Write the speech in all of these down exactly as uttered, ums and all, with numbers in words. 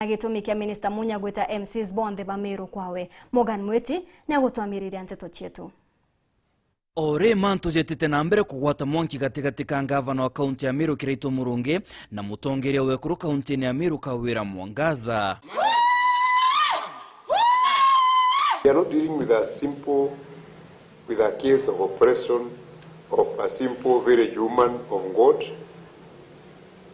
na gitumi kia minista Munya gwita M Cs bonthe ba Meru kwawe. Morgan Mwiti ni agutwamiriria nteto cietu. O ri mantu jetite na mbere kugwata mwanki gatigati ka ngavana wa kaunti ya Meru Kiraitu Murungi na mutongeria wa ekuru kauntine ya Meru Kawira Mwangaza. We are not dealing with a simple, with a case of oppression of a simple village woman of God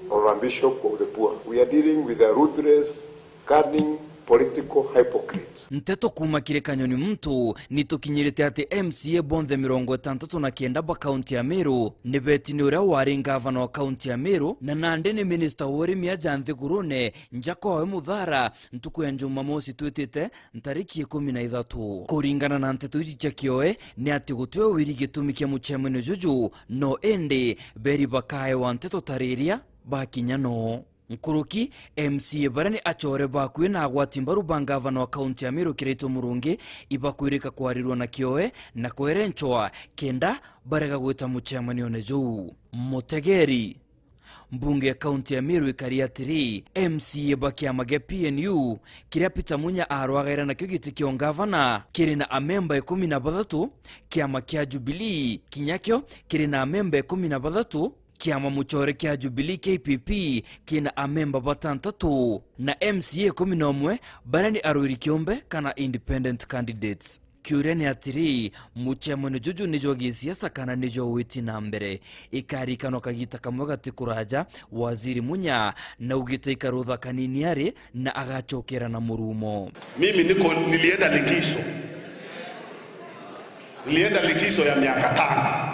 or a bishop of the poor. We are dealing with a ruthless, cunning political hypocrite. Nteto kuuma kiri Kanyoni Muntu nitukinyirite ati M C A bonthe mirongo itantatu na kenda ba kaunti ya Meru ni beti ni uria wari ngavana wa kaunti ya Meru na nandi ni minista wa urimi aja nthigurune Njakoe Muthara ntuku ya Jumamosi twitite ntariki ikumi na ithatu. Kuringana na nteto iji cia kioe, ni ati gutiwe wiri gitumi kia mucemanio juju, no indi beri bakaewa nteto ta riria bakinya no. Nkuruki, M C A baria ni acore bakui na agwati mbaru ba ngavana wa kaunti ya Meru Kiraitu Murungi ibakwirika kwarirua na kioe na kwerenchwa kenda barega gwita mucemanione juu. Mutegeri. Mbunge ya kaunti ya Meru ikari atiri, M C A ba kiama gia P N U, kiria Peter Munya arwagaira nakio giti kia ungavana, kiri na amemba ikumi na bathatu, kiama kia Jubilee, kinya kio kiri na amemba ikumi na bathatu, kiama mucore kia Jubilee K P P kina amemba batantatu, na M C A ikumi na umwe baria ni arwiri kiumbe kana independent candidates. Kiuria ni atiri, mucemano juju ni jwa gisiasa kana ni jwa witi na mbere? Ikarikanwa kagita kamwe gati kuraja, Waziri Munya naugite ikarutha kanini ari na agacokera na murumo. Mimi niko, nilienda likizo. Nilienda likizo ya miaka tano.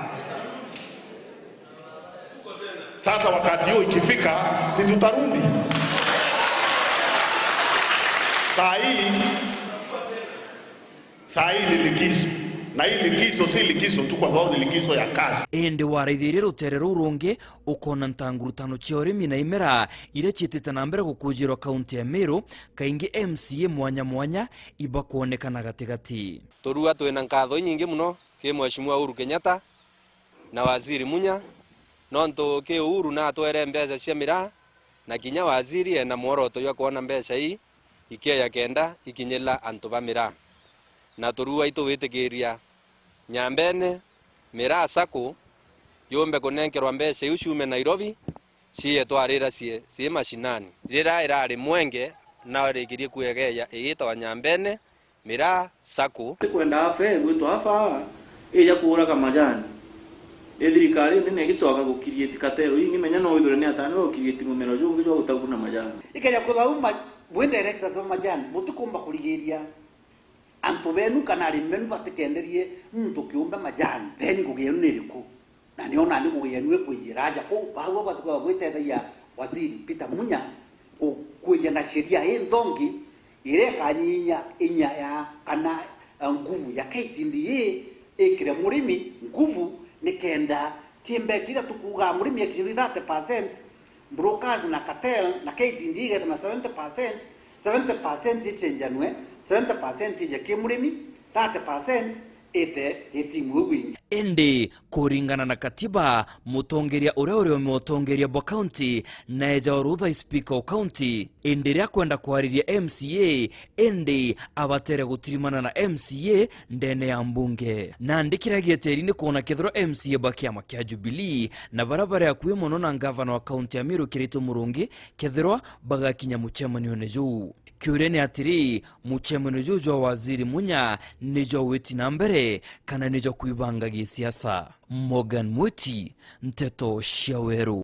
Sasa wakati hiyo ikifika, si tutarudi? Saa hii, saa hii ni likizo. Na hii likizo si likizo tu kwa sababu ni likizo ya kazi. Indi waraithirie rutere ruu rungi, ukona ntangurutano cia urimi na imera iria ciitite na mbere gukujirwa kaunti ya Meru, kaingi M C A mwanya mwanya ibakwonekana gatigati. Turua twina nkatho inyingi muno ki Mheshimiwa Uhuru Kenyatta na Waziri Munya, nontu ki Uhuru natwere mbeca cia miraa, na kinya waziri ena mworoto jwa kwona mbeca ii ikieja kenda ikinyira antu ba miraa. Na turua itugwitikiria Nyambene Miraa Sacco yumbe kunenkerwa mbeca iu ciume Nairobi, ciie twarira cie, cii mashinani. Rira irari Mwenge, narikirie kuegeja igitagwa Nyambene Miraa Sacco. Tikwenda afe gwitwa afa, ija kuuraga majani. Ni thirikari nene igicoka gukirieti katero ingi, menya no withire ni atani gukirieti mumero jungi jwa gutaguna majani. Ikeja kuthauma, bwi directors ba majani, butikumba kurigiria antu benu kana arimi benu batikenderie muntu kiumbe majani, then ngugi yenu ni iriku? Na niona ni ngugi yenu ikwijira aja kuu, bagua batikwenda gwitethagia Waziri Peter Munya ku-, kwija na sheria inthongi iria ikanyinya inya ya kana, eh, nguvu ya K T D A ikire murimi nguvu, nikenda kimbecha iria tukuugaa murimi akinyirwa thirty percent, brokers na cartel na K T D A igeta na seventy percent, seventy percent ichenjanwe, seventy percent ije ki murimi, thirty percent ite gitimu iu ingi. Indi, kuringana na katiba, mutongeria uria uri umwe utongeria bwa county naeja orutha i speaker o county. Indi riria akwenda kwariria M C A, indi abatere gutirimana na M C A ndene ya mbunge. Nandi kiria gieteri ni kwona kethirwa M C A ba kiama kia Jubilee na baria bari akui mono na ngavana wa county ya Meru Kiraitu Murungi kethirwa bagakinya mucemanione juu. Kiuria ni atiri, mucemano juu jwa Waziri Munya ni jwa witi na mbere kana ni jwa kwibanga gisiasa? Morgan Mwiti, Nteto cia Weru.